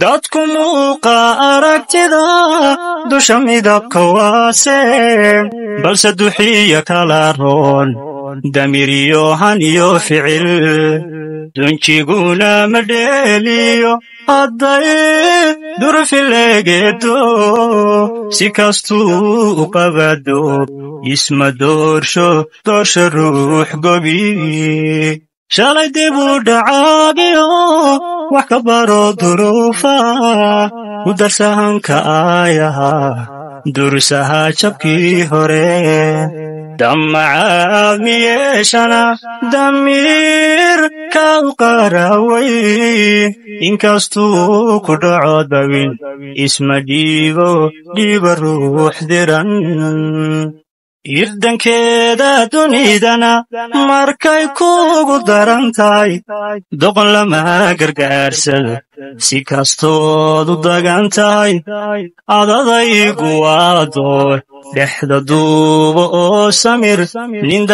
Dadku muuqa aragtida dusha midabka waase, balse duxiya kala roon damiriyo han iyo ficil, dunjiguna ma dheeliyo hadday durfileegeedo. Si kastuu u qabado isma doorsho doorsha ruux gobi. Shalay dib u dhacaagiyo wax ka baro duruufa, ku darsahanka aayaha dursaha jabkii hore. Damacaad miyeeshana damiir ka u qaraway, inkastuu ku dhaco dabin isma dhiibo dhiiba ruux diran. Irdankeeda dunidana markay kugu daran tahay, doqon lama gargaarsado si kastood u dagan tahay. Adadaygu waa door dhexda duuba oo samir nin.